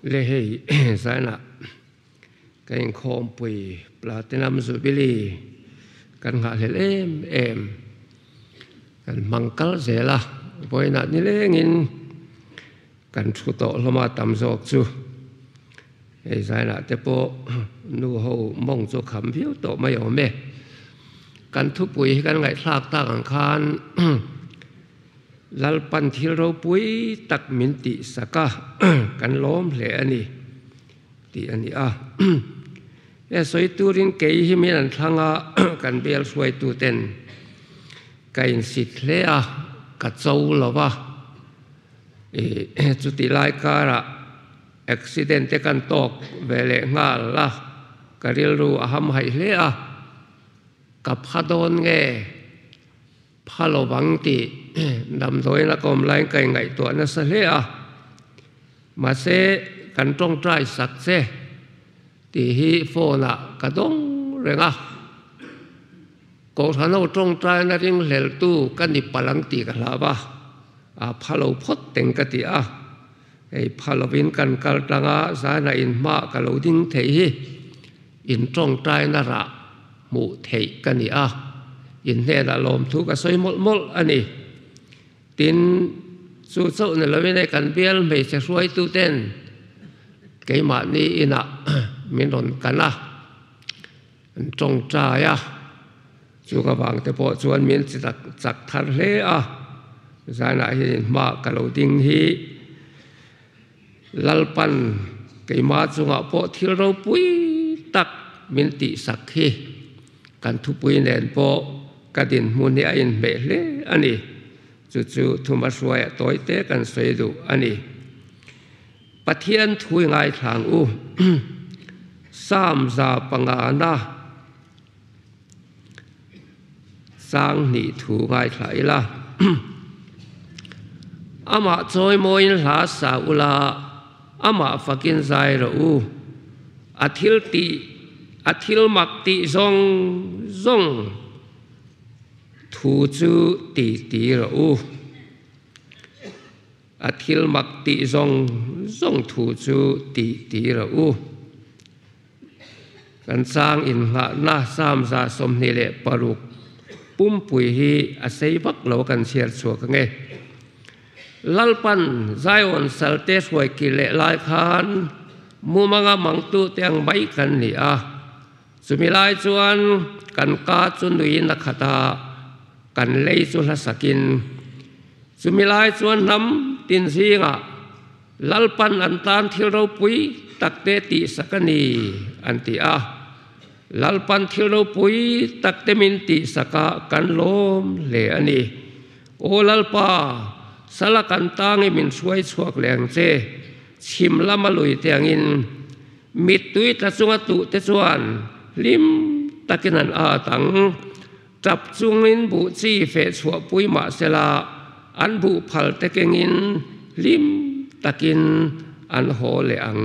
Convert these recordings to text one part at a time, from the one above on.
Le hei zainah ka inkhawmpui Platinum Jubilee kan nghahhlelh em em kan hmang kal zel a, vawiinah nilengin kan thu tawh hlawm a tam zawk chu hei zainah te pawh nu ho mawng chu kham viau tawh mai awm e. Kan thupui hi kan ngaihthlak tak ang khan Lalpan thil ropui tak min tihsak a, kan lawm hle a ni tih a ni a. He sawi turin kei hi min an thlang a, kan bial hruaituten ka insit hle a, ka cho lo va. Chutih lai karah accident te kan tawk ve leh nghal a, ka rilru a hamhaih hle a, ka pha dawn nge? Pha lo vang tih damdawiin a kawm laiin ka ingaihtuah nasa hle a, mahse kan tawngtai sak che tih hi phone ah ka dawng reng a, Kohhran ho tawngtaina ringhleltu ka ni palh ang tih ka hlau a, a pha lo phawt teng ka ti a, hei pha lovin kan kal tlang a, zanah inhma ka lo ding thei hi in tawngtaina rah hmuh theih ka ni a, in hnenah lawmthu ka sawi mawlh mawlh a ni. Tin, chu chauh ni lovin hei kan bial hmeichhe hruaituten keimahni inah min rawn kan a, an tawngtai a, chung avang te pawh chuan min chi tak chak thar hle a, zanah hian inhma ka lo ding hi Lalpan keimah chungah pawh thil ropui tak min tihsak hi kan thupui nen pawh ka dinhmun hi a inhmeh hle a ni. Chu chu thuma hruaia tawite kan sawi duh a ni. Pathian thui ngaithlang u. Psalm 500 Chang hnih thu ngaithla ila. Amah chawimawiin hla sa ula, amah fakin zai rawh u. A thil tih, a thil mak tih zawng zawng thu chu ti ti rawh u. A thil mak tih zawng zawng thu chu ti ti rawh u. Kan chang innghahna Psalm 26 pumpui hi a sei vak lo kan chhiar chhuak ange. Lalpan Zion salte hruai kir leh lai khan mumanga mangtu te ang mai kan ni a. Chumi lai chuan kan ka chu nuiin a khat a, kan lei chu hlasakin. Chumi lai chuan hnam tin zingah Lalpan an tan thil ropui takte tihsak a ni, an ti a. Lalpan thil ropui takte min tihsak a, kan lawm hle a ni. Aw Lalpa, sala kan tang i min hruai chhuak leh ang che, chhim lama lui te angin. Mittui tla chunga tuhte chuan hlim takin an at ang. Tap chungin buh chi feh chhuahpui mah sela, an buh phal te kengin hlim takin an haw leh ang.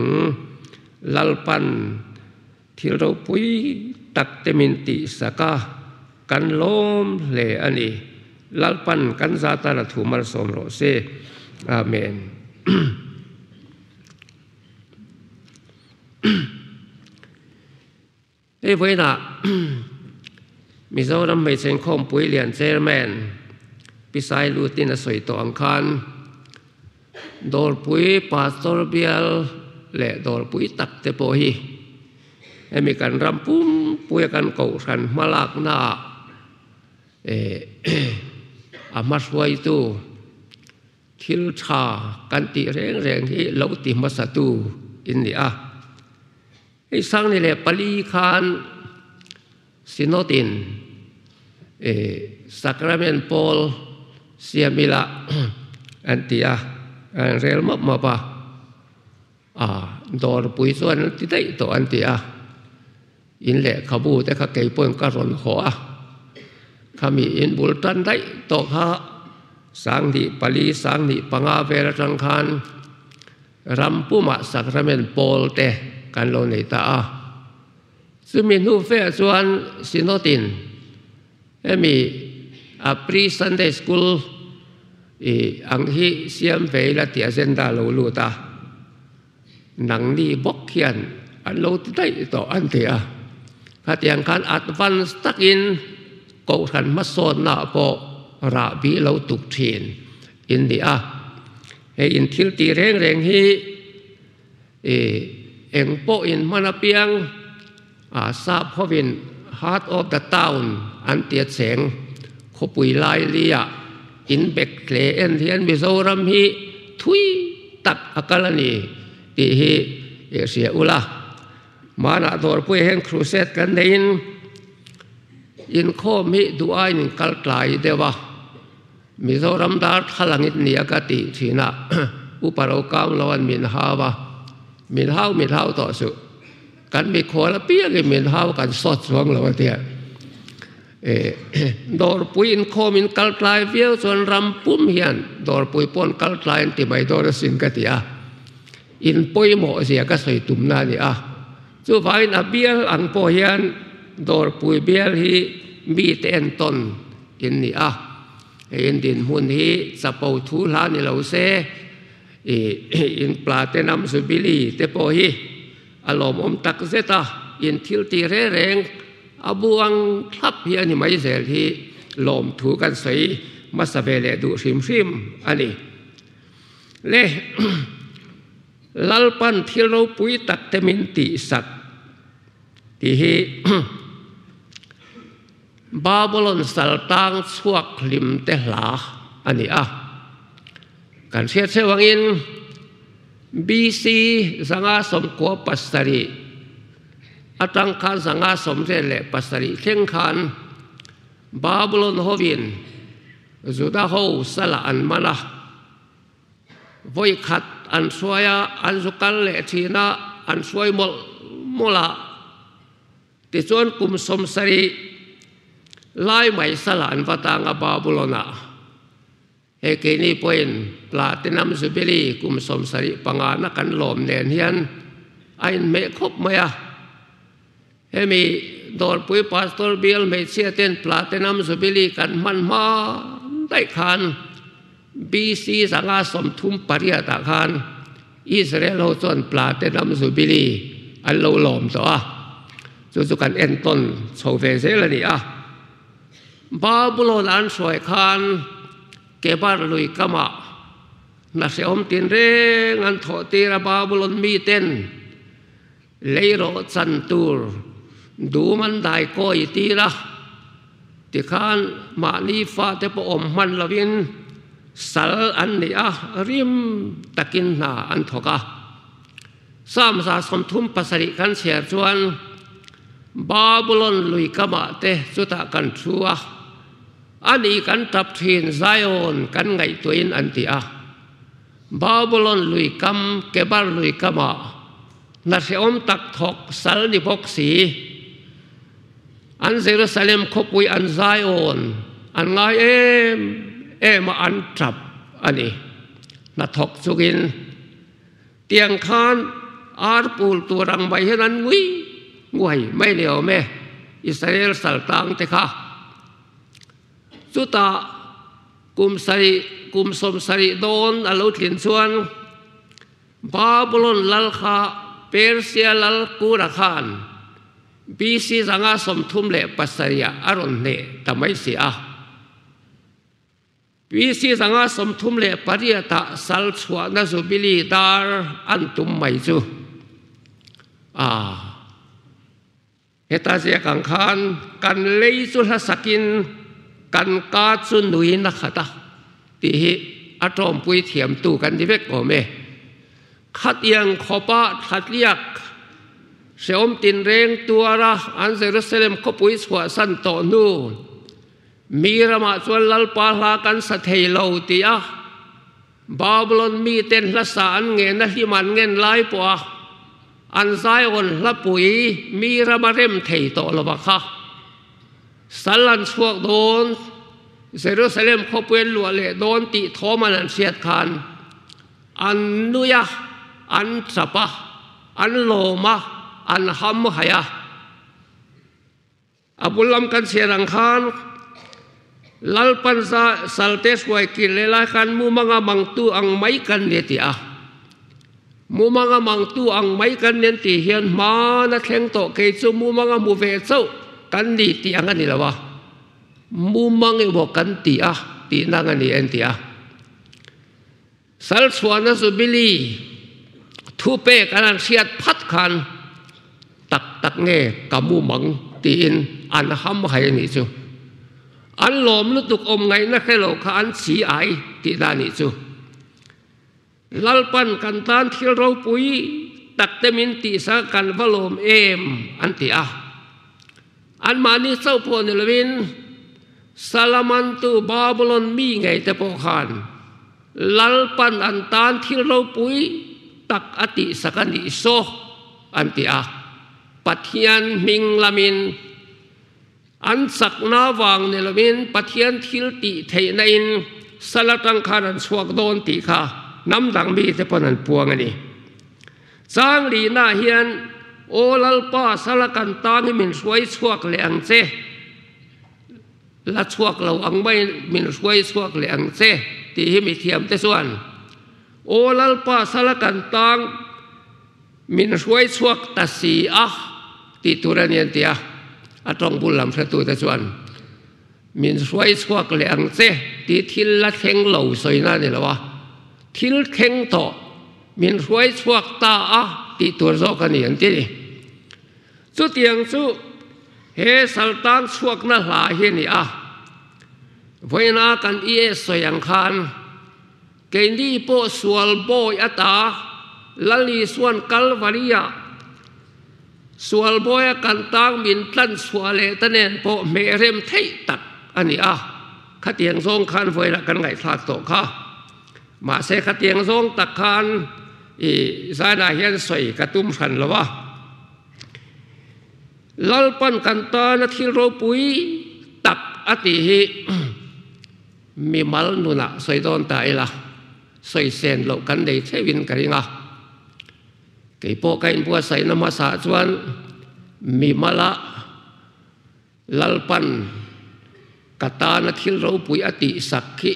Lalpan thil ropui tak te min tihsak a, kan lawm hle a ni. Lalpan kan za tan a thu malsawm rawh se. Amen. Hei vawiinah Mizoram Hmeichhe Inkhawmpui Lian Chairman Pi Sai Lutin a sawi tawh ang khan Dawrpui Pastor Bial leh Dawrpui tak te pawh hi hemi kan ram pumpuia kan kohhran hmalaknaah a hmahruaitu Thil tha kan tih reng reng hi lo ti hmasatu in ni a. Hei 2004 khan Synod in Sacrament pawl siam ila an ti a, an rel mawp mawp a. A dawrpui chuan an ti daih tawh an ti a, in lehkhabu te kha kei pawhin ka rawn haw a, khami in bul tan daih tawh kha 2004, 2005 vel atang khan ram pumah sacrament pawl te kan lo nei ta a. Chumi hnu feah chuan Synod in hemi a pre-Sunday school i ang hi siam ve ila tih agenda lo lut a. Nangni bawk hian an lo ti daih tawh an ti a. Khatiang khan advance takin Kohhran hmasawnnaah pawh rahbi lo tuk thin in ni a. Hei in thil tih reng reng hi eng pawh in hman apiang sap hovin heart of the town an tia cheng khawpui laili-ah in bek hle en hian Mizoram hi thui tak a kal a ni tih hi hria ula. Hmanah dawrpuiah hian crusade kan neiin inkhawm hi duh aiin in kal tlai deuh a, Mizoram dar thla langit nia ka tih thin a, Upa Rokam lo an min hau a, min hau min hau tawh suh, kan mikhual apiangin min hau kan sawt chuang lo a tia. Dawrpui inkhawm in kal tlai viau chuan ram pum hian dawrpui pawh an kal tlai an ti mai dawn asin ka ti a. In pawimawh zia ka sawi tumna a ni a, chuvangin a bial ang pawh hian Dawrpui bial hi mite entawn in ni a, hei in dinhmun hi chapo thu hla ni lo se, in Platinum Jubilee te pawh hi a lawmawm tak zet a, in thil tih reng reng a buang thlap hi a ni mai zel hi lawmthu kan sawi hmasa ve leh duh hrim hrim a ni. Le Lalpan thil ropui tak te min tihsak tih hi Babylon saltang chhuak hlim te hla a ni a. Kan hriat hreuh angin BC 597 atang khan 587 thleng khan Babylon hovin Juda ho salah an man a, vawi khat an hruai a, an zu kal leh thin a, an hruai mawlh mawlh a, tichuan kum sawmsarih lai mai salah an va tang a Babulon-ah. Hei keini pawhin Platinum Jubilee kum 75 na kan lawm nen hian a inhmeh khawp mai a. Hemi Dawrpui Pastor Bial hmeichhia ten Platinum Jubilee kan hman hma daih khan BC 538 ah khan Israel ho chuan Platinum Jubilee an lo lawm tawh a, chu chu kan entawn chho ve zel a ni a. Babulon an hruai khan Kebar lui kamah hna hrehawm tinreng an thawh tir a, Babulon miten Leirawh chan tur dum an dai kawi tir a, tikhan mahni fate pawh awm hman lovin sal an ni a, rim takin hna an thawk a. Psalm 37 kan chhiar chuan Babulon lui kamah te chutah kan thu a, ani kan tap thin Zion kan ngaihtuahin an ti a. Babulon lui kam, Kebar lui kamah hna hrehawm tak thawk sal ni bawk si. An Jerusalem khawpui an Zion an ngai em em a an tap a ni. Hna thawk chungin tiang khan ar pul tur ang mai hian an ngui nguai mai ni awm e, Israel sal tang te kha. Chutah kum sarih, kum 70 dawn a lo tlin chuan Babulon lal kha Persia lal Kura khan BC 537 ah a rawn hneh ta mai si a. BC 538 ah sal chhuahna Jubilee dar an tum mai chu a. Heta ziak ang khan kan lei chu hlasakin kan ka chu nuin a khat a tih hi a tawmpui thiamtu kan ni vek awm e. Khatiang khawpa thlatliak hrehawm tinreng tuara an Jerusalem khawpui chhuahsan tawh hnu mi ramah chuan Lalpa hla kan sa thei lo tih a Babylon miten hlasa an ngen a hlim an ngen lai pawh a, an Zion hlapui mi ram a rem thei tawh lo va kha. Sal an chhuak dawn, Jerusalem khawpui an luah leh dawn tih thawm an an hriat khan an nui a, an chap a, an lawm a, an ham haih a. A bul lam kan chhiar ang khan Lalpan salte hruai kir leh lai khan mumanga mangtu ang mai kan ni a ti a. Mumanga mangtu ang mai kan nen tih hian hmana thleng tawh kei chu mumanga hmu ve chauh kan ni tih ang a ni lo a, mumang emaw kan ti a tihna ang a ni en ti a. Salchhuahna Jubilee thupek an han hriat phat khan tak tak nge ka mumang tiin an ham hai a nih chu. An lawm lutuk awm ngaihna hre lo kha an chi ai tihna a nih chu. Lalpan kan tan thil ropui tak te min tihsak kan va lawm em an ti a. Anmahni chauh pawh ni loin Salamantu Babulon mi ngei te pawh khan Lalpan an tan thil ropui tak a tihsak a nih saw an ti a. Pathian hming lamin an chakna vang ni loin Pathian thil tih theihna in sal atang khan an chhuak dawn tih kha hnam dang mite pawn an puang a ni. Chang lihnaah hian, Aw Lalpa, sala kan tang hi min hruai chhuak leh ang che, la chhuak lo ang mai min hruai chhuak leh ang che, tih hi mithiamte chuan, Aw Lalpa, sala kan tang min hruai chhuak ta si a, tih tur a ni an ti a. A tawng bul lam hretute chuan, Min hruai chhuak leh ang che tih thil la thleng lo sawina a ni lo a, thil thleng tawh min hruai chhuak ta a tih tur zawk a ni an ti ni. Chutiang chu he saltan chhuakna hla hi a ni a, vawiina kan IS sawi ang khan keini pawh sual bawi ata Lal Isuan Kalvari-ah Sual bawia kan tang min tlan chhuah leh ta nen pawh hmeh rem theih tak a ni a, khatiang zawng khan vawilah kan ngaihthlak tawh kha. Mahse khatiang zawng tak khan i zainah hian sawi ka tum hran lo a. Lalpan kan tana thil ropui tak a tih hi mimal nunah sawi dawn ta ila, sawi sen loh kan nei theuhin ka ring a. Kei pawh ka inbuatsaihna hmasa chuan mimala Lalpan ka tana thil ropui a tihsak khi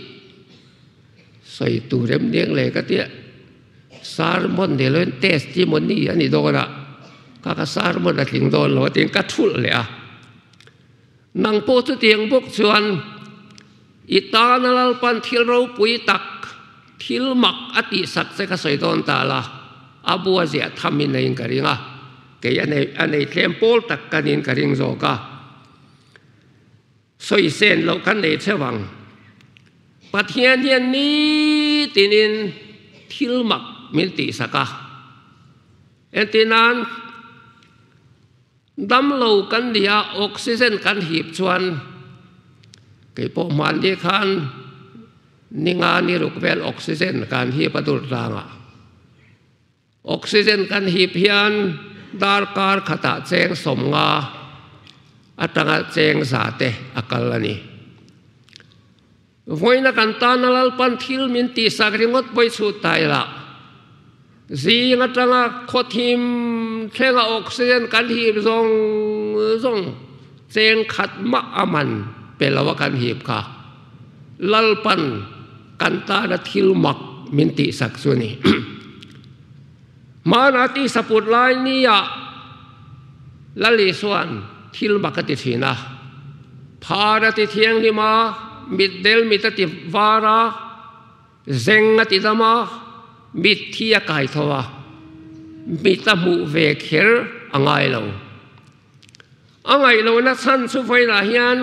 sawi tur em niang le ka tia sermon ni loin testimony a ni dawn a, ka ka sermon a tling dawn lo a tiin ka thulh leh a. Nang pawh chutiang bawk chuan i tana Lalpan thil ropui tak, thil mak a tihsak che ka sawi dawn ta la, a bua ziah thamin a in ka ring a, kei a nei a nei tlem pawl tak ka niin ka ring zawk a. Sawi sen loh kan nei theuh ang. Pathian hian nitinin thil mak min tihsak a. Entirnan. Damlo kan ni a, oxygen kan hip chuan kei pawh hmanni khan ninga ni ruk vel oxygen kan hip a dur tlang a. Oxygen kan hip hian darkar khatah cheng sawmnga atanga cheng za te a kal a ni. Vawiina kan tana Lalpan thil min tihsak ringawt pawi chhut ta ila, zing atanga khawthim thlenga oxygen kan hip zawng zawng cheng khat mah a man pe lo a kan hip kha Lalpan kan tana thil mak min tihsak chu a ni. Hmana tihsaput lai nia Lal Isua'n thil mak a ti thin a, phar a ti thianghlim a, mitdel mit a ti var a, zeng a ti dam a, mitthi a kai tho a, mit a hmuh ve kher a ngai lo. A ngaih lohna chhan chu vawiinah hian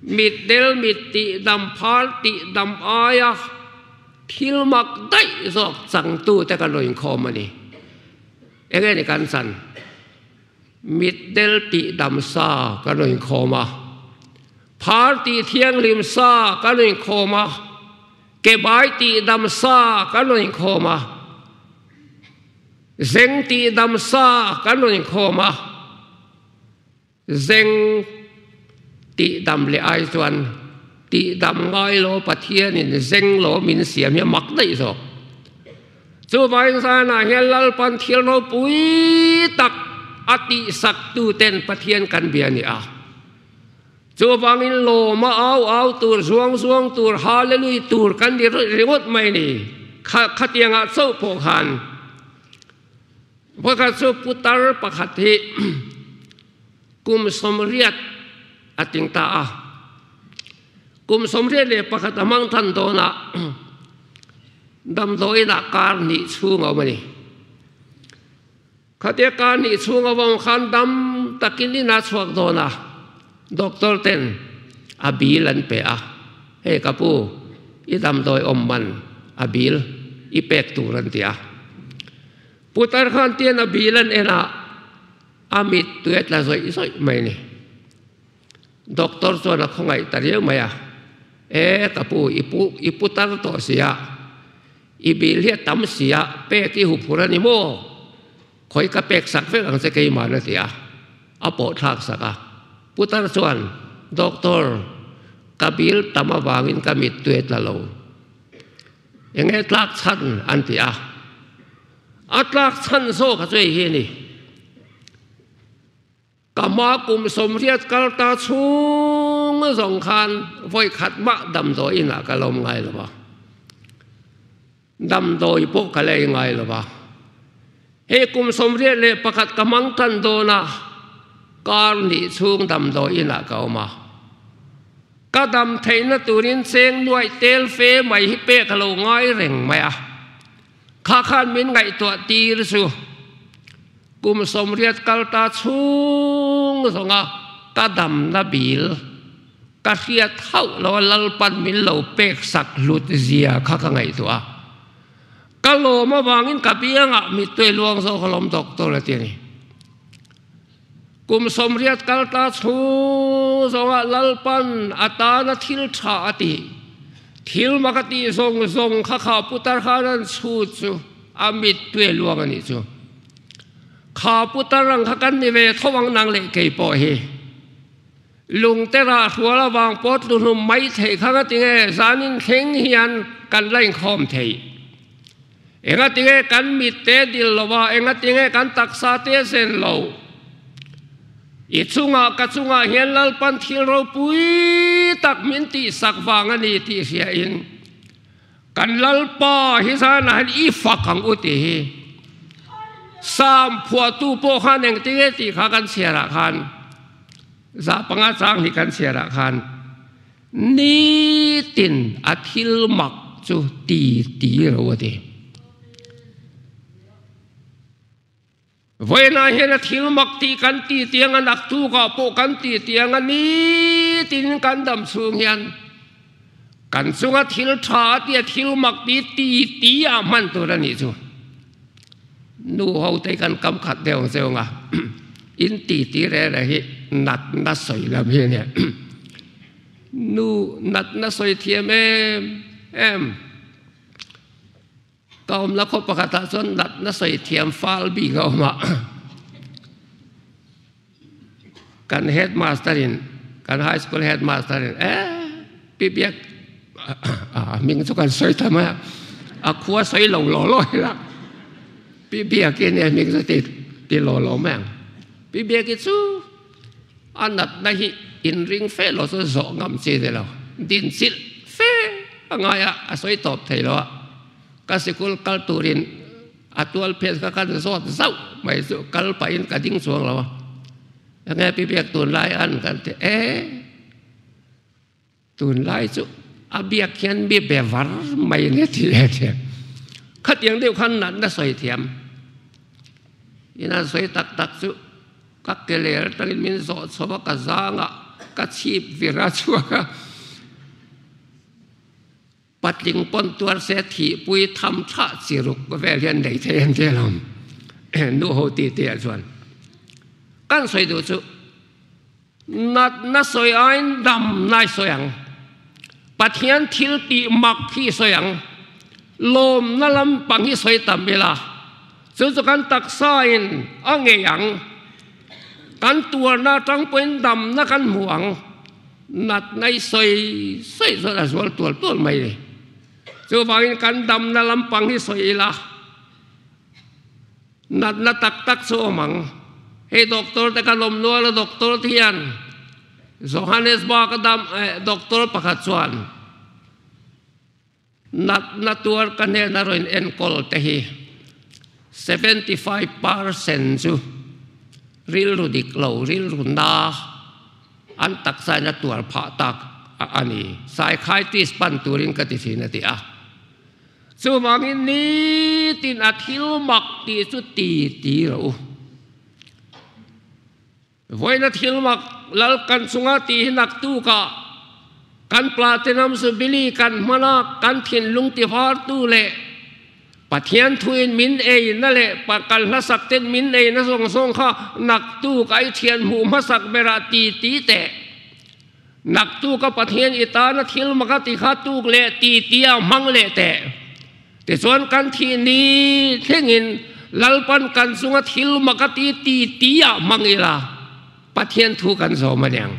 mitdel mit tihdam phar tihdam aia thil mak daih zawk changtute kan rawn inkhawm a ni. Eng nge ni kan chan? Mitdel tihdam sa kan rawn inkhawm a, phar tih thianghlim sa kan rawn inkhawm a, kebai tihdam sa kan rawn inkhawm a, Zeng tih dam sa kan rawn inkhawm a, zeng tih dam leh ai chuan tih dam ngai lo Pathianin zeng lo min siam hi a mak daih zawk. Chuvangin zanah hian Lalpan thil ropui tak a tihsak tuten Pathian kan bia a ni a. Chuvangin lawma au au tur, zuang zuang tur, hallelujah tur kan ni ringawt mai a ni. Khatiangah chauh pawh khan. Vawikhat chu putar pakhat hi kum 80 a ting ta a. Kum 81 a hmang than dawn a, damdawiin ah kar hnih chhung a awm a ni. Khatia kar hnih chhung a awm khan dam takin in a chhuak dawn a, doctor ten a bill an pe a, Hei ka pu, i damdawi awm man a bill i pek tur an ti a. Putar khan tian a bill an en a, a mittui a tla zawih zawih mai a ni. Doctor chuan a khawngaih ta riau mai a, E ka pu, i pu i pu tar tawh si a, i bil hi a tam si a, pek i huphur a ni maw? Khawi ka pek sak vek ang che keimah na ti a, a pawh thlak sak a. Putar chuan, Doctor, ka bil tam avangin ka mittui a tla lo. Enge tlak chhan an ti a, a tlak chhan zawk a chu hei hi a ni. Ka hma kum 80 kal ta chhung zawng khan vawi khat mah damdawi inah ka lawm ngai lo va, damdawi pawh ka lei ngai lo va. Hei kum 81 ka hmang tan dawn a, kar nih chhung damdawi inah ka awm a. Ka dam theihna turin cheng nuaih tel fe mai hi pek a lo ngai reng mai a. Kha khan min ngaihtuah tir chu kum 80 kal ta chhung zawnga ka damna bil ka hriat hauh lo a Lalpan min lo pek sak hlut zia kha ka ngaihtuah a. Ka lawm avangin ka biangah mittui luang zawk alawm doctor a ti a ni. Kum 80 kal ta chhung zawnga Lalpan a tana thil tha a tih, thil mak a tih zawng zawng kha kha putar khan an chhut chu a mittui a luang a nih chu. Kha putar ang kha kan ni ve tho ang nang leh kei pawh hi. Lungte rah hrual avang pawh tluhlum mai theih kha ngatinge zanin thleng hian kan la inkhawm theih. Engatinge kan mitte dil lo a, engatinge kan taksa te zen lo. I chungah ka chungah hian Lalpan thil ropui tak min tihsak vang a ni tih hriain kan Lalpa hi zanah hian i fak ang u tih hi Sam phuahtu pawh khan engtinge tih kha kan chhiarah khan za panga chang hi kan chhiarah khan Nitin a thil mak chu ti ti ro a ti. Vawiinah hian a thil mak tih kan ti tiang a, naktukah pawh kan ti tiang a, nitin kan dam chhung hian kan chunga thil tha a tia thil mak ti ti ti ah hman tur a nih chu. Nu ho te kan kam khat deuh ang cheu ang a, in ti ti reh reh hi natna sawi lam hi a nia. Nu natna sawi thiam em em. Ka awmna khaw pakhatah chuan natna sawi thiam fal bik a awm a. Kan headmaster in, kan high school headmaster in e Pi Biak a hming chu kan sawi ta mai a, a khua sawi lo law law ila Pi Biaki nia hming chu ti ti law law mai ang. Pi Biaki chu a natna hi inring fe lo chu zawh ngam chi ni lo, din chilh fe a ngai a, a sawi tawp thei lo a, ka sikul kal turin A tual phet kha kan zawt zauh mai chu kal pahin ka ding chuang lo a, enge pi biak tunlai an kan ti e, tunlai chu a biak hian mi be var mai nia ti e ti. Khatiang deuh khan natna sawi thiam in an sawi tak tak chu ka ke ler atangin min zawh chho a, ka zangah ka chhip vir a chhuak a. Patling pawn tuar se thihpui tham thlah chi ruk vel hian nei thei an ti alawm. Nu ho ti te ah chuan kan sawi duh chu natna sawi aiin damna i sawi ang, Pathian thil tih mak hi i sawi ang, lawmna lampang hi sawi tam ila chu chu kan taksa in a ngei ang, kan tuarna atang pawhin damna kan hmu ang. Natna i sawi sawi chuan a zual tual tual mai ni. Chuvangin kan damna lampang hi sawi ila, natna tak tak chu awm ang. Hei doctor te kan awm nual a, doctor te hian Johannesburg a dam doctor pakhat chuan natna tuar ka hnena rawn enkawl te hi. 75% chu rilru dik lo, rilru na an taksain a tuar phah tak a ni. Psychiatrist pan turin ka ti thin a ti a. Chuvangin nitin a thil mak tih chu ti ti rawh u. Vawiina thil mak lal kan chunga tih hi naktukah kan Platinum Jubilee kan hman a, kan thinlung tivartu leh Pathian thuin min eina leh kan hlasak ten min eina zawng zawng kha naktuk a i thian hmuh hmasak berah ti ti teh. Naktuka Pathian i tana thil mak a ti kha tuk leh ti ti a hmang leh teh. Tichuan kan thih ni thlengin Lalpan kan chunga thil mak a ti ti ti ah hmang ila Pathian thu kan zawm a niang.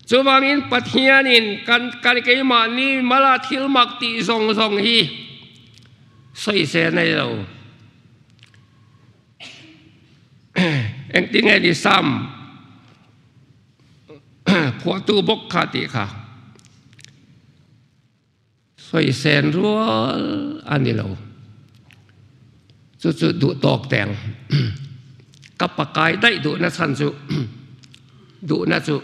Chuvangin Pathianin kan kan keimahni mala thil mak tih zawng zawng hi sawi se nei lo. Engtin nge ni Sam phuahtu bawk kha tih kha. Sawi sen rual a ni lo. Chu chu duh tawk teng. Ka pakai daih duhna chhan chu duhna chu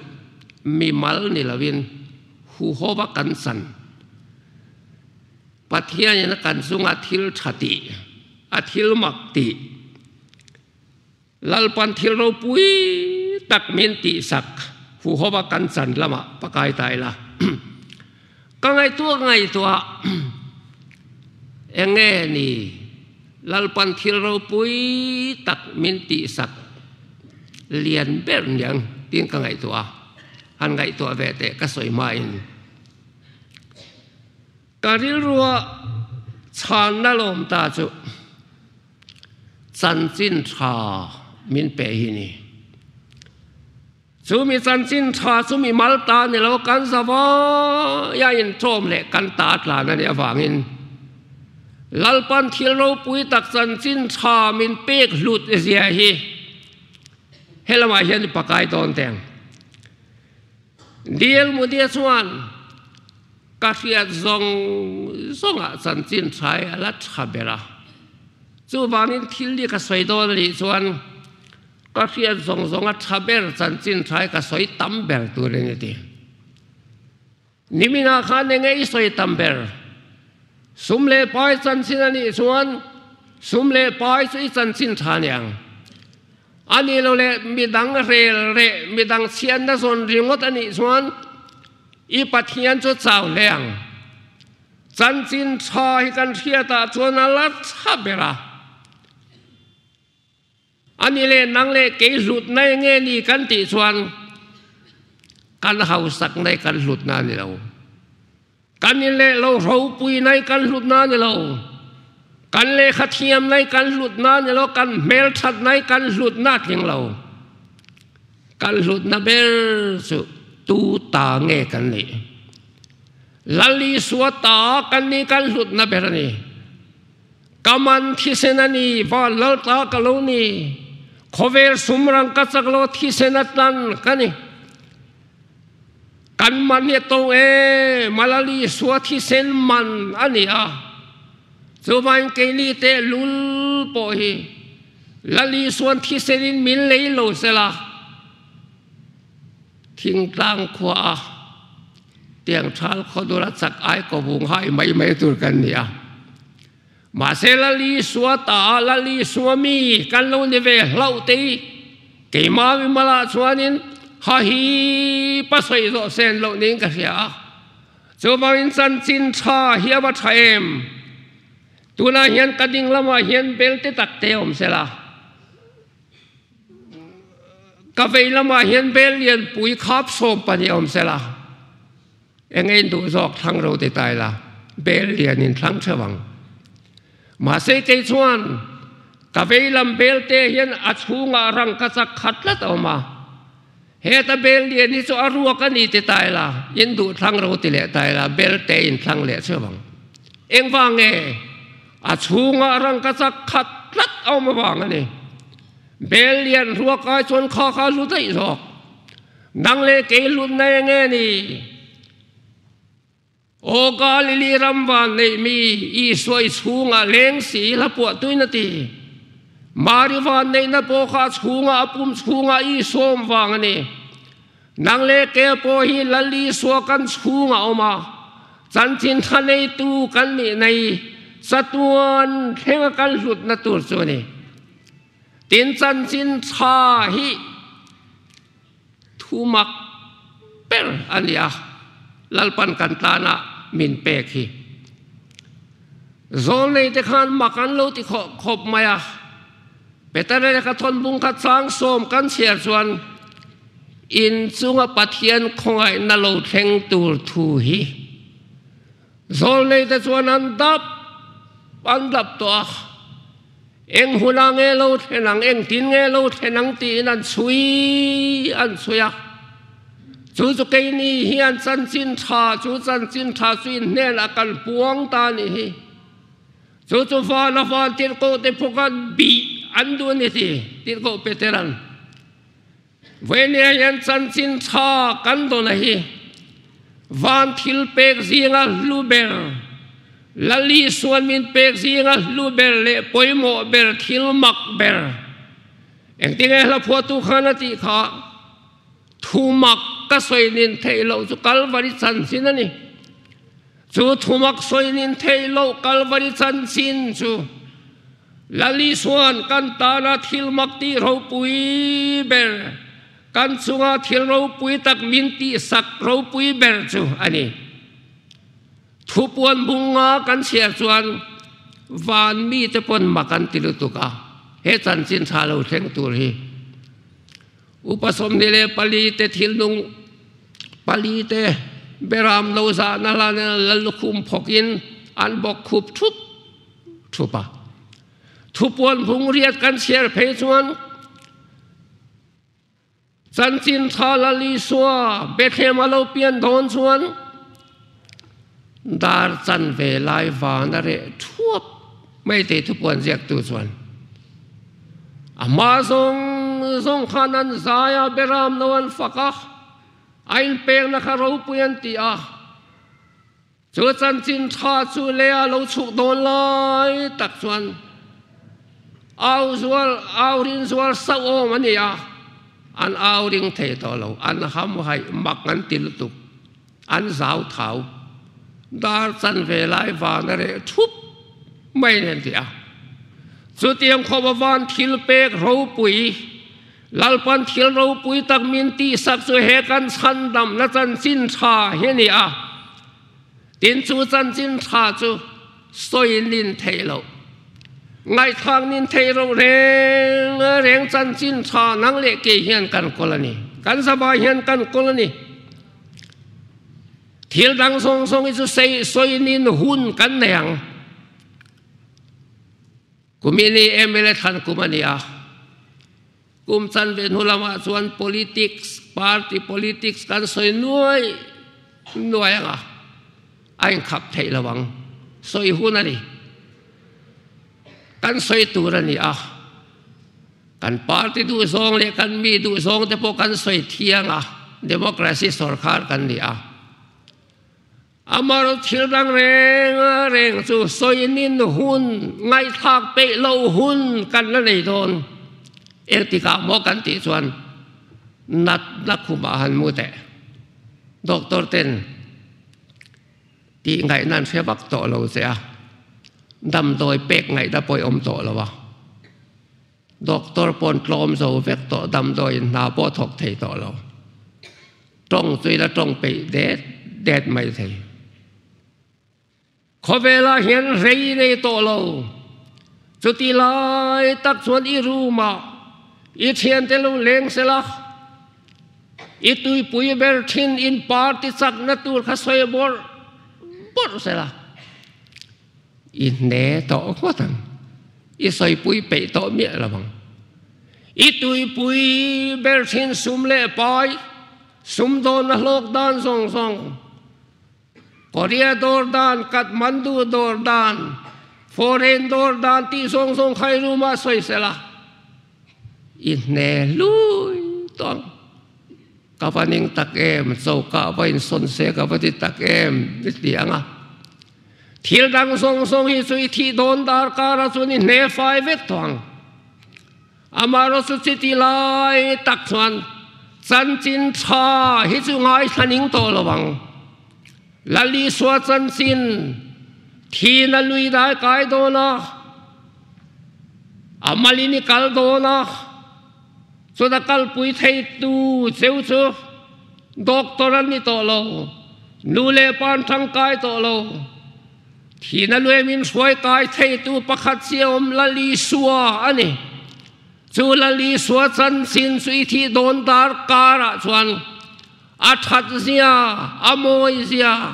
mimal ni loin huhova kan chan. Pathianin a kan chunga thil tha tih, a thil mak tih, Lalpan thil ropui tak min tihsak huhova kan chan lamah pakai ta ila. Ka ngaihtuah ngaihtuah eng nge ni Lalpan thil ropui tak min tihsak lian ber niang tiin ka ngaihtuah a, han ngaihtuah ve teh ka sawi hmain. Ka rilrua chhanna lawm ta chu. Chanchin tha min pe hi ni. Chu mi chanchin tha chu mi mal ta ni lo kan zavaia intawm leh kan ta tlan a nih avangin Lalpan thil ropui tak chanchin tha min pek hlut zia hi helamah hian i pakai dawn teng. Dil Mudia chuan ka hriat zawng zawngah chanchin tha hi a la tha ber a, chuvangin thil hi ka sawi dawn a nih chuan ka hriat zawng zawnga tha ber chanchin tha hi ka sawi tam ber tur a ni ti. Niminah khan eng nge i sawi tam ber? Sum leh pai chanchin a nih chuan sum leh pai chu i chanchin tha aniang. A nih lo leh midang rel reh, midang chhiatna zawn ringawt a nih chuan i Pathian chu chau hle ang. Chanchin tha hi kan hriatah chuan a la tha ber a. A ni leh nang leh kei hlutna eng nge ni kan tih chuan kan hausakna hi kan hlutna a ni lo. Kan in leh lo ropuina hi kan hlutna a ni lo. Kan lehkha thiamna hi kan hlutna a ni lo. Kan hmelthatna hi kan hlutna a tling lo. Kan hlutna ber chu tu ta nge kan nih? Lal Isua ta kan nih kan hlutna ber a ni. Ka man thisen a ni, van lal ta ka lo ni. Khawvel sum rang ka chak lo thisen a tlan ka ni. Kan man hi a to e, Malali sua thisen man a ni a. Chuvain keini teh lul pawh hi Lali suan thisen in min lei lo sela. Thingtlang khua a Tiang thal khawdur a chak ai ko vung hai mai mai tur kan ni a. Mahse Lali sua ta a Lali sua mi kan lo ni ve hlauh te i keimah mi malah chuanin ha hi pa sawi zawh sen loh niin ka hria a. Chuvangin chanchin tha hi a va tha em? Tunah hian ka ding lamah hian bel te tak te awm sela. Ka vei lamah hian bel lianpui khap sawm pahnih awm sela, eng ein duh zawk thlang ro ti ta ila, bel lian in thlang theuh ang. Mahse kei chuan ka vei lam bel te hian a chhungah rangka chak khat tlat a awm a, heta bel lian hi chu a ruak a ni ti ta ila, in duh thlang ro ti leh ta ila, bel te in thlang leh theuh ang. Engvang nge? A chhungah rangka chak khat tlat a awm avang a ni. Bel lian ruak ai chuan kha kha hlu daih zawk. Nang leh kei hlutna eng nge ni? Aw Galili ram van neih mi Isua i chhungah leng si hla puah tuin a ti. Mari van neihna pawh kha a chhungah a pum chhungah Isua awm vang a ni. Nang leh ke pawh hi Lal Isua kan chhungah awm a, chanchin tha neitu kan nih nei chatuan thlenga kan hlutna tur chu a ni. Tin chanchin tha hi Thu mak ber a ni a, Lalpan kan tana min pek hi. Zawlnei te khan mak an lo ti khawp mai a, Petera lehkha thawnbung kha chang sawm kan chhiar chuan in chunga Pathian khawngaihna lo thleng tur thu hi Zawlnei te chuan an dap an dap tawh a. Eng hunah nge lo thlen ang, engtin nge lo thlen ang tiin an chhui an chhui a. Chu chu keini hian chanchin tha, chu chanchin tha chu inhnenah kan puang ta a nih hi. Chu chu van a van tirhkoh te pawh bih an duh a ni ti, tirhkoh Petera'n. Vawinia hian chanchin tha kan dawn a hi van thil pek zinga hlu ber, Lal Isuan min pek zinga hlu ber leh pawimawh ber thil mak ber. Engtinge hla phuahtu khan a tih kha, Thu mak ka sawi nin theih loh chu Kalvari chanchin a ni. Chu thu mak sawi nin theih loh Kalvari chanchin chu Lal Isuan kan tana thil mak tih ropui ber, kan chunga thil ropui tak min tihsak ropui ber chu a ni. Thupuan bunga kan chhiar chuan van mite pawn mak an ti lutuk a, he chanchin tha lo thleng tur hi. Upa 24 te thilnung pali te beram lo zahna hlan lal lukhum phawkin an bawk khup thup thup a. Thupuan bung riat kan chhiar phei chuan chanchin tha Lal Isua Bethlehem a lo pian dawn chuan dar chanve lai van a reh thuap mai tih thupuan ziaktu chuan a hma zawng zawng khan an zai a, beram lo an fak a, a inpekna kha ropui an ti a. Chu chanchin tha chu lei a lo chhuk dawn lai tak chuan au zual au rin zual sauh awm a ni a, an au ring thei tawh lo, an hamhaih mak an ti lutuk, an zau thau dar chanve lai van a reh thup mai nen ti a. Chutiang khawp a van thil pek ropui, Lalpan thil ropui tak min tihsak chu he kan chhandamna chanchin tha hi a ni a, tin chu chanchin tha chu sawi nin theih loh, ngaihthlak nin theih loh reng reng chanchin tha nang leh kei hian kan kawl a ni, kan zavai hian kan kawl a ni. Thil dang zawng zawng hi chu sawi nin hun kan nei ang. Kum ini mla thlan kum a ni a, kum chanve hnu lamah chuan politics, party politics kan sawi nuai nuai ang a, a inkhap theih lo ang, sawi hun a ni. Kan sawi tur a ni a, kan party duhzawng leh kan mi duhzawng te pawh kan sawi thiang a, democracy sorkar kan ni a. Amar thil dang reng reng chu sawinin hun ngaihthlak peih lo hun kan la nei dawn. Engtikah maw kan tih chuan natna khumah han mu teh. Doctor ten tih ngaihna an hre vak tawh lo che a, damdawi pek ngaihna pawh i awm tawh lo a. Doctor pawn tlawm zo vek tawh damdawiin hna pawh thawk thei tawh lo. Tawng chu ila tawng peih det det mai thei. Khawvelah hian rei nei tawh lo. Chuti lai tak chuan i room ah i thiante lo leng sela, i tuipui ber thin in party chakna tur kha sawi bawrh bawrh sela. I hne tawh ngawt ang. I sawipui peih tawh miah lo ang. I tuipui ber thin sum leh pai, sum dawn a hlawk dan zawng zawng, Korea dawr dan, Kathmandu dawr dan, foreign dawr dan tih zawng zawng kha i room ah sawi sela, i hne hlui tawh ang. Ka va ning tak em, choka va insawn se ka va ti tak em i ti ang a. Thil dang zawng zawng hi chu i thih dawn darkar a chuan i hne fai vek tawh ang. Amaherawhchu chuti lai tak chuan chanchin tha hi chu ngaithla ning tawh lo ang. Lalisua chanchin thina lui dai kai dawn a, a malin i kal dawn a, chuta kalpui theitu cheu chu doctor an ni tawh lo, nu leh pa an tangkai tawh lo. Thina lui min hruai kai theitu pakhat chi awm Lalisua a ni. Chu Lalisua chanchin chu i thih dawn darkarah chuan A that zia, a mawi zia.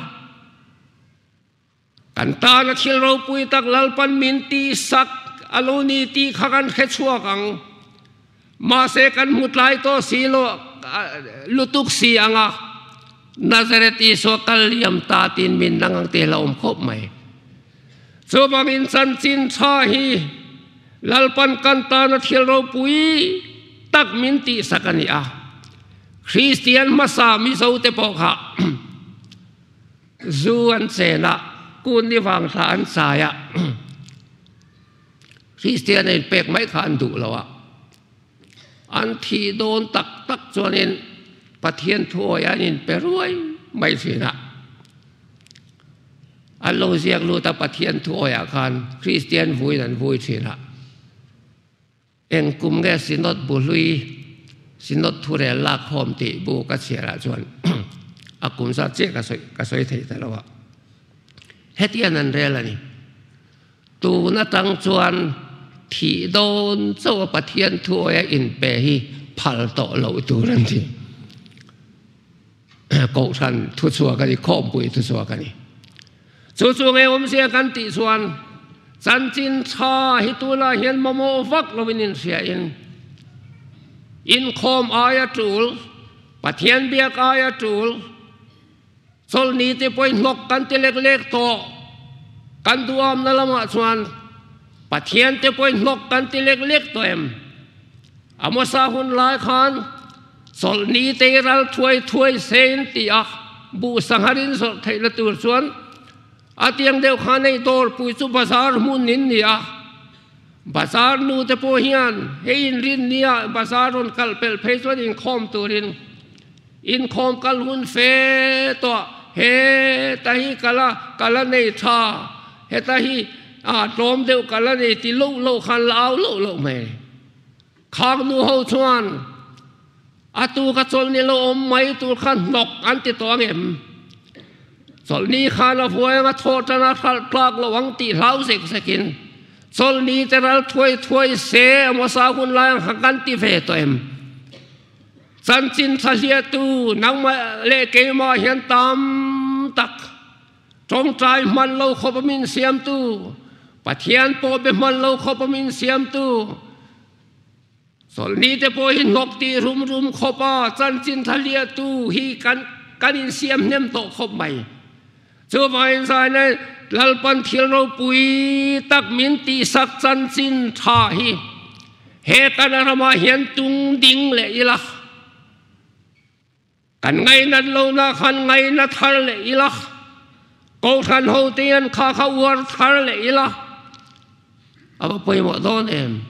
Kan tana thil ropui tak Lalpan min tihsak a lo ni tih kha kan hre chhuak ang. Mahse kan hmu tlai tawh si lo lutuk si ang a, Nazareth Isua kal liam ta tiin min nang ang tih hlauhawm khawp mai. Chuvangin chanchin tha hi Lalpan kan tana thil ropui tak min tihsak a ni a. Kristian hmasa Mizote pawh kha zu an chen a, kun ni vang thla an chai a, Kristian a inpek mai kha an duh lo a. An thih dawn tak tak chuanin Pathian thuawi an inpe ruai mai thin a. An lo ziak lut a Pathian thuawiah khan Kristian vuiin an vui thin a. Eng kum nge Synod bu hlui, Synod thurel lak khawm tih bu ka chhiarah chuan a kum zat chiah ka sawi ka sawi thei ta lo a. Hetiang an rel a ni. Tun atang chuan thih dawn chauh a Pathian thuawia inpe hi phal tawh loh tur an ti. Kohhran thuchhuak a ni, khawmpui thuchhuak a ni. Chu chu nge awmzia kan tih chuan chanchin tha hi tunah hian mamawh vak lovin inhriain inkhawm aia tul, Pathian biak aia tul, Chawlhni te pawhin hnawk kan ti lek lek tawh. Kan duhamna lamah chuan Pathian te pawhin hnawk kan ti lek lek tawh em? Amosa hun lai khan chawlhni te i ral thuai thuai se in ti a, buh sangharin zawrh theihna tur chuan a tiang deuh khan hei dawrpui chu bazar hmun in ni a. Bazar nu te pawh hian hei inrinnia bazar rawn kal pelh phei chuan inkhawm turin Inkhawm kal hun fe tawh heta hi ka la ka la nei tha, heta hi ah tlawm deuh ka la nei ti loh loh khan la au loh loh mai. Khang nu ho chuan a tu ka chawlhni lo awm mai tur khan hnawk an ti tawh ang em? Chawlhni khan a vuai anga thawh tan a hralh tlak lo ang tih hlau zek zekin chawlhni te ral thuai thuai se emaw sa hun lai ang kha kan ti ve tawh em? Chanchin thlahliahtu nangmah leh keimah hian tam tak tawngtai hman lo khawp a min siamtu, Pathian pawh be hman lo khawp a min siamtu, chawlhni te pawh hi hnawk tih rum rum khawp a chanchin thlahliahtu hi kan kan insiam hnem tawh khawp mai. Chuvangin zaina Lalpan thil ropui tak min tihsak chanchin tha hi he kan ramah hian tung ding leh ila, kan ngainat lohna khan ngaina thar leh ila, Kohhran hote hian kha kha uar thar leh ila, a va pawimawh dawn em?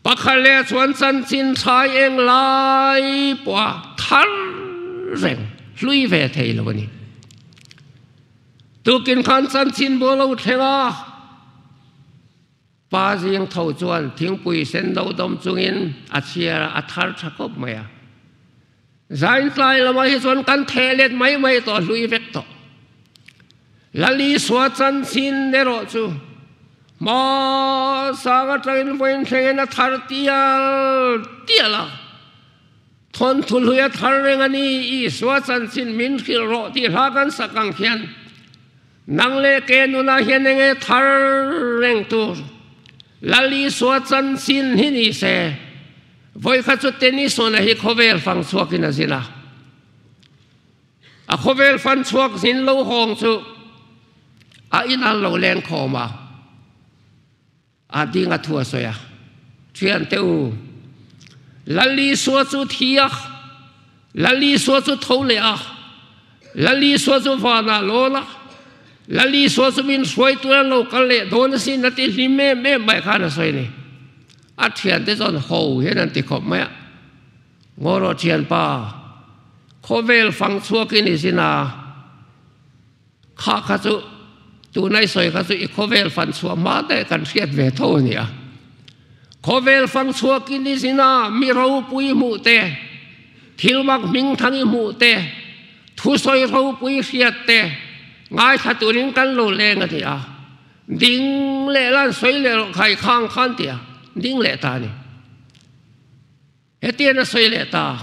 Pakhat leh chuan chanchin thlai eng lai pawha thar reng hlui ve thei lo a ni. Tukin khan chanchin bu a lo thleng a, pa zing tho chuan thingpui sen do dawm chungin a chhiar a, a thar tha khawp mai a. Zain tlai lamah hi chuan kan theh let mai mai tawh, hlui vek tawh. Lalisua chanchin erawh chu hma sang atangin vawiin thlengin a thar tial tial a, thawnthu hlui a thar reng a ni, Isua chanchin min hrilh rawh tih hla kan sak ang khian nang leh ke nunah hian enge thar reng tur Lalisua chanchin hi ni se, vawikhat chu Tennyson-a hi khawvel fang chhuakin a zin a. A khawvel fan chhuak zin lo hawng chu a in an lo leng khawm a, a ding a thu a sawi a, Thiante u, Lal Isua chu thi a, Lal Isua chu tho leh a, Lal Isua chu vanah lawn a, Lal Isua chu min hruai tur an lo kal leh dawn asin a ti hlim em em mai khan a sawi a ni. A thiante chuan ho hian an ti khawp mai a, Ngaw rawh thianpa, khawvel fang chhuak i ni sin a, kha kha chu tuna i sawi kha chu i khawvel fan chhuah hma daih kan hriat ve tho a ni a. Khawvel fang chhuak i ni sin a, mi ropui hmuh te, thil mak hming thang i hmuh te, thusawi ropui hriat te ngaithla turin kan lo leng a ni a. Ding leh lan sawi leh rawh khai khang khan tia ding leh ta a ni. Hetian a sawi leh ta,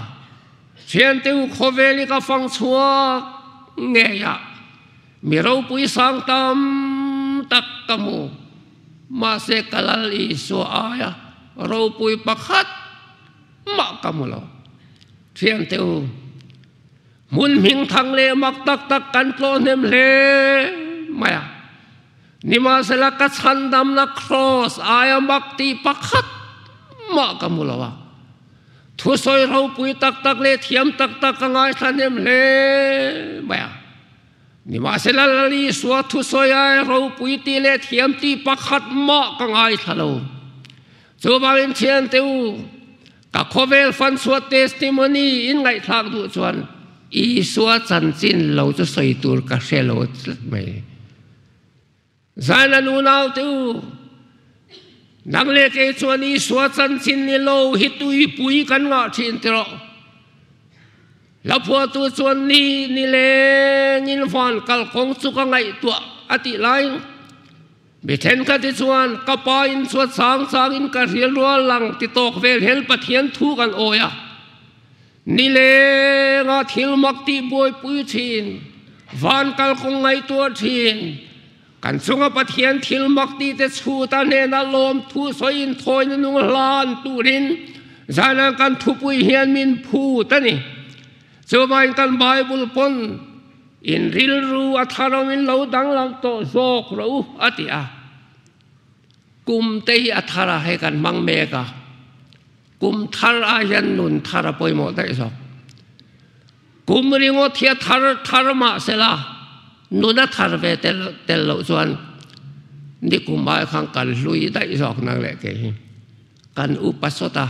Thiante u khawvel hi ka fang chhuak ngei a, mi ropui sang tam tak ka hmu, mahse ka Lal Isua aia ropui pakhat mah ka hmu lo. Thiante u, hmun hming thang leh mak tak tak kan tlawh hnem hle mai a, Nimahsela ka chhandamna Kraws aia mak tih pakhat mah ka hmu lo a. Thusawi ropui tak tak leh thiam tak tak ka ngaithla hnem hle mai a. Nimahsela Lal Isua thusawi aia ropui tih leh thiam tih pakhat mah ka ngaithla lo. Chuvangin thiante u, ka khawvel fanchhuah testimony in ngaihthlak duh chuan Isua chanchin lo chu sawi tur ka hre lo tlat mai. Zaina nunaute u, nang leh kei chuan Isua chanchin ni lo hi tuipui kan ngah thin tiraw. Hlaphuahtu chuan ni ni lengin van kalkawng chu ka ngaihtuah a tih laiin Mi thenkhat hi chuan ka pa in chuan chang changin ka hrial rual lang ti tawk vel hian Pathian thu kan awi a. Nilenga thil mak tih buaipui thin, van kalkawng ngaihtuah thin, kan chunga Pathian thil mak tih te chhuta hnena lawm thu sawiin thawina nung hlan turin zanah kan thupui hian min phut a ni. Chuvangin kan Bible pawn In rilru a thar awmin lo danglam tawh zawk rawh u, a ti a. Kum te hi a thar a, hei kan hmang mek a. Kum thar ah hian nun thar a pawimawh daih zawk. Kum ringawt hi a thar thar mah sela, nun a thar ve tel tel loh chuan ni kum ai khan kan hlui daih zawk nang leh kei hi. Kan upa sawt a,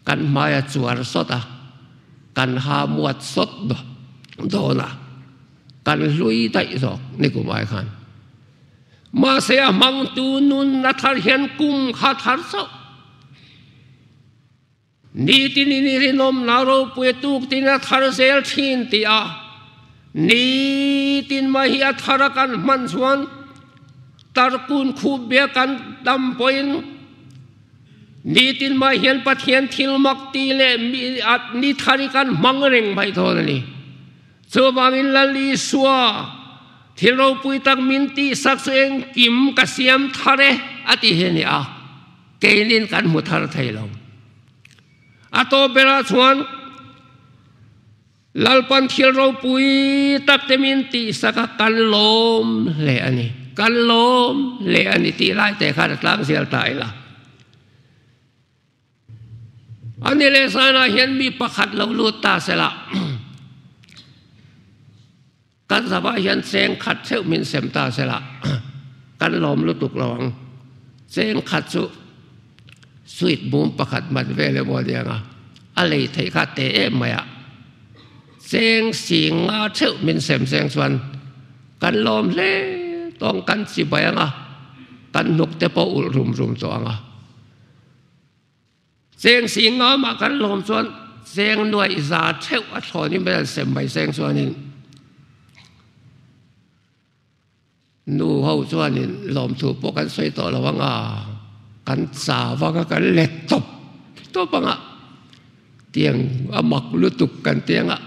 kan hmai a chuar sawt a. Kan ha muat sawt dawn a, kan hlui daih zawk ni kum ai khan. Mahse a hmangtu nun a thar hian kum kha thar chauh. Nitin in i rinawmna ropui tuk tin a thar zel thin tih a, nitin mai hi a thar a kan hman chuan tarkun khup bia kan dam pawhin Nitin mai hian Pathian thil mak ti leh mi at ni thar hi kan hmang reng mai dawn a ni. Chuvangin Lal Isua thil ropui tak min tihsak chu engkim ka siam thar e a ti hi a ni a, keinin kan hmu thar thei lo. A tawp berah chuan Lalpan thil ropui tak te min tihsak a, kan lawm hle a ni, kan lawm hle a ni tih lai te khan a tlang zel ta ila. A ni leh zanah hian mi pakhat lo lut ta sela, kan zavah hian cheng khat theuh min sem ta sela, kan lawm lutuk lo ang. Cheng khat chu Sweet bum pakhat man vel emaw aniang a, a lei theih kha te em mai a, cheng sing nga theuh min sem seng chuan kan lawm hle tawng kan chi bai ang a, kan hnuk te pawh ulh rum rum tawh ang a. Cheng sing nga mah kan lawm chuan cheng nuaih za theuh a thlawnin vel sem mai seng chuanin Nu ho chuanin lawmthu pawh kan sawi tawh lo ang a, kan chau ang a, kan let tawp tawp ang a, tiang a mak lutuk kan ti ang a,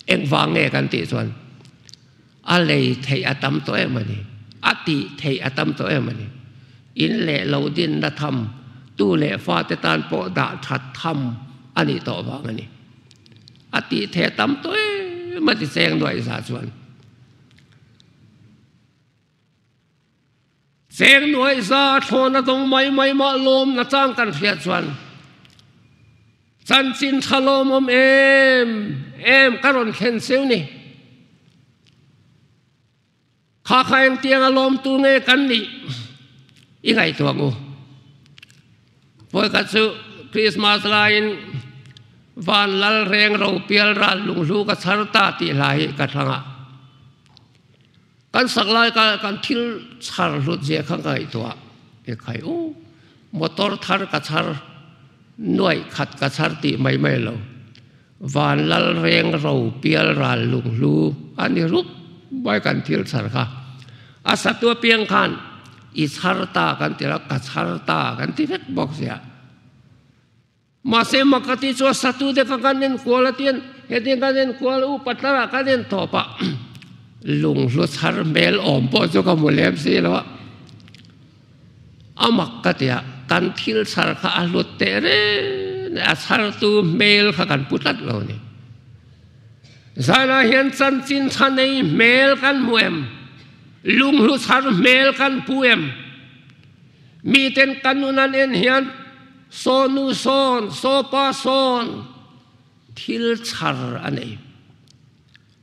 engvang nge kan tih chuan a lei theih a tam tawh em a ni, a tih theih a tam tawh em a ni, in leh lo dinna tham, tu leh fate tan pawh dah that tham a nih tawh vang a ni, a tih theih a tam tawh em a ti cheng nuaih zah chuan. Cheng nuaih za thlawna dawng mai mai mah lawm na chang kan hriat chuan Chanchin tha lawmawm em em ka rawn thlen cheu ni. Kha kha engtianga lawmtu nge kan nih i ngaihtuah ang u. Vawikhat chu Krismas laiin Van Lal Reng Ro Pial Ral Lunghlu ka chhar ta tih hla hi ka thlang a. Kan sak lai ka kan thil chhar hlut zia kha ka ngaihtuah e khai u. Motor thar ka chhar nuaih khat ka chhar tih mai mai lo. Van Lal Reng Ro Pial Ral Lunghlu a ni rup mai kan thil chhar kha. A satu apiang khan i chhar ta kan ti lo, ka chhar ta kan ti vek bawk sia. Mahse Makati chu a satu te kha kan enkual a tian hetiang kan enkual u patlar ah kan en tawp a, lunghlu chhar hmel awm pawh chu ka hmu lem si lo a. A mak ka ti a, kan thil chhar kha a hlut teh reng a, a chhartu hmel kha kan pu tlat lo ni. Zanah hian chanchin tha nei hmel kan hmu em? Lunghlu chhar hmel kan pu em? Miten kan nun an en hian saw nu sawn, saw pa sawn thil chhar a nei.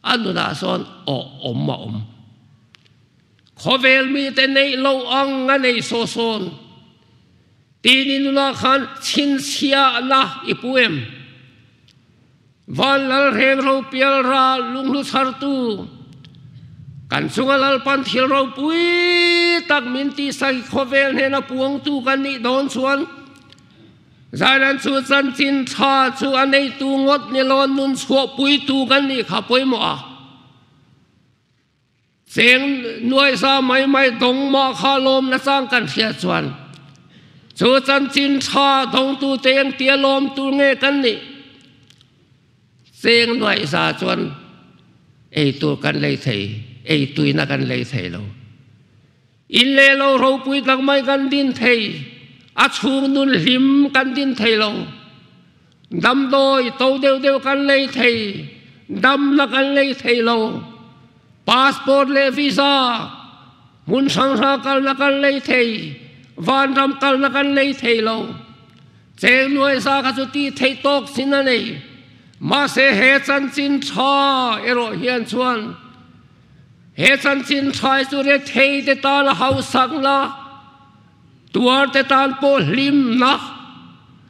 A nunah sawn awh awm a awm. Khawvel mite neih lo ang a nei saw sawn. Tini nula khan chhinchhiahna i pu em? Van Lal Reng Ropial ral lunghlu chhartu, kan chunga Lalpan thil ropui tak min tihsak i khawvel hnena puangtu kan nih dawn chuan Zailan chu chanchin tha chu a neitu ngawt ni lawn nun chhuahpuitu kan nih kha pawimawh a. Cheng nuaisa mai mai dawng mah kha lawm na chang kan hriat chuan chu chanchin tha dawngtu te engtia lawm tur nge kan nih? Cheng nuaisa chuan ei tur kan lei thei, ei tuina kan lei thei lo. In leh lo ropui tak mai kan din thei, a chhung nun hlim kan din thei lo. Damdawi to deuh deuh kan lei thei, damna kan lei thei lo. Passport leh visa, hmun hrang hrang kalna kan lei thei, vanram kalna kan lei thei lo. Cheng nuaisa kha chu tih theih tawk sin a nei. Mahse he chanchin tha erawh hian chuan he chanchin tha hi chu rethei te tan a hausakna, Tuarte tan pawh hlimna,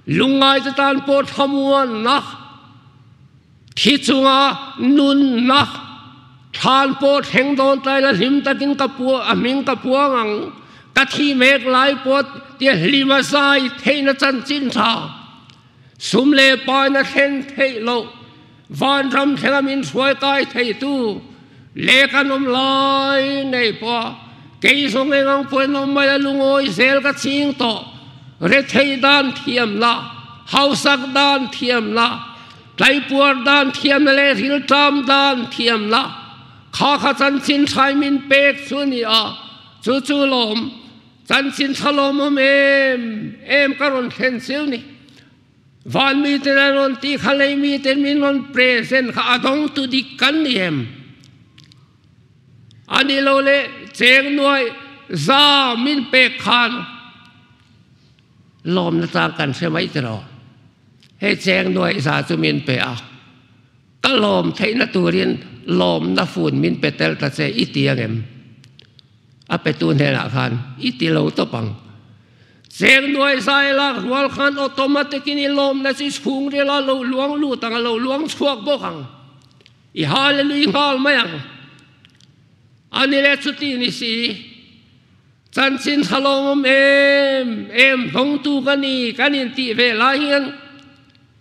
lungngaite tan pawh thlamuanna, thi chunga nunna, thlan pawh thleng dawn ta ila hlim takin ka pu a hming ka puang ang, ka thi mek lai pawh tia hlim a zai theihna chanchin tha, sum leh paina thlen theih loh, vanram thlenga min hruai kai theitu leh kan awm lai nei pawh kei zawng eng ang pawhin awm mai a lungawi zel ka ching tawh. Rethei dan thiamna, hausak dan thiamna, tlaipuar dan thiamna leh rilṭam dan thiamna kha kha chanchin hrai min pek chu a ni a, chu chu lawm chanchin tha lawmawm em em ka rawn thlen chiu ni. Van miten an rawn tih kha lei miten min rawn present kha a dawng tu dik kan ni em? A ni lo le cheng nuai za min pek khan lawmna tlang kan hre mai tiraw? Hei cheng nuai za chu min pe a, ka lawm theihna turin lawmna fun min pe tel ta che i ti ang em? A petu hnenah khan i ti lo tawp ang. Cheng nuai zai lak rual khan automatic in i lawmna chi chhung rila lo luang lut ang a lo luang chhuak bawk ang. I hallelui nghal mai ang. A ni le chuti ni si. Chanchin tha lawmawm em em hlawngtu ka ni kan intih ve lai hian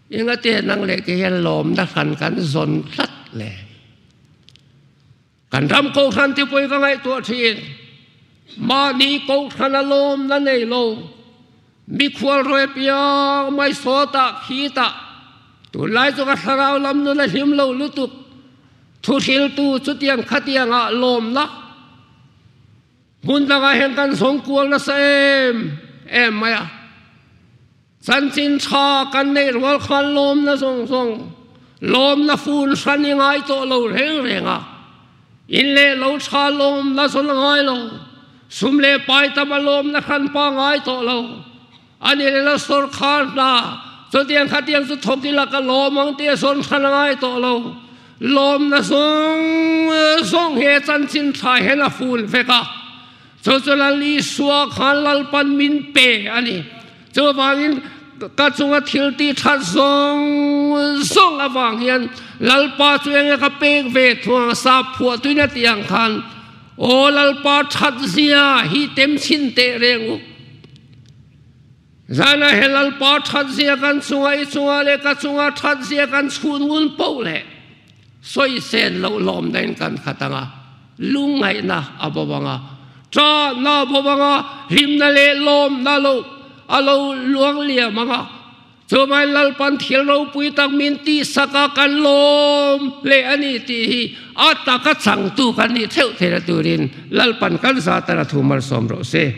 engate nang leh ke hian lawmna hran kan zawn tlat le. Kan ram kohhran te pawhin ka ngaihtuah thin. Mahni kohhran a lawmna nei lo, mikhual rawi piang mai sawtah khitah tunlai chu ka thlarau lam nun a hlim lo lutuk. Thuhriltu chutiang khatiangah lawmna hmun dangah hian kan zawng kual nasa em em mai a. Chanchin tha kan neih rual khan lawmna zawng zawng, lawmna fun hran i ngai tawh lo reng reng a. In leh lo tha lawmna zawn a ngai lo, sum leh pai tam a lawmna hran pa ngai tawh lo. A ni leh lo sawrkhar hna. Chutiang khatiang chu thawk ila ka lawm ang tia sawn hran a ngai tawh lo. Lawmna zawng zawng he chanchin tha hian a fun vek a. Chu chu Lal Isua khan Lalpan min pe a ni. Chuvangin ka chunga thil tih that zawng zawng avang hian Lalpa chu enge ka pek ve thuang sap phuah tuina tih ang khan Aw Lalpa that zia hi tem chhin teh reng u. Zana he Lalpa that zia kan chunga i chunga leh ka chunga that zia kan chhun ngun poh leh sawi sen loh lawmna in kan khat anga lungngaihna a bo anga ṭahna a bo anga hlimna leh lawmna lo a lo luang liam anga chumai Lalpan thil ropui tak min tihsak a kan lawm hle a ni tih hi a taka changtu kan nih theuh theihna turin Lalpan kan zatana thu malsawm rawh se.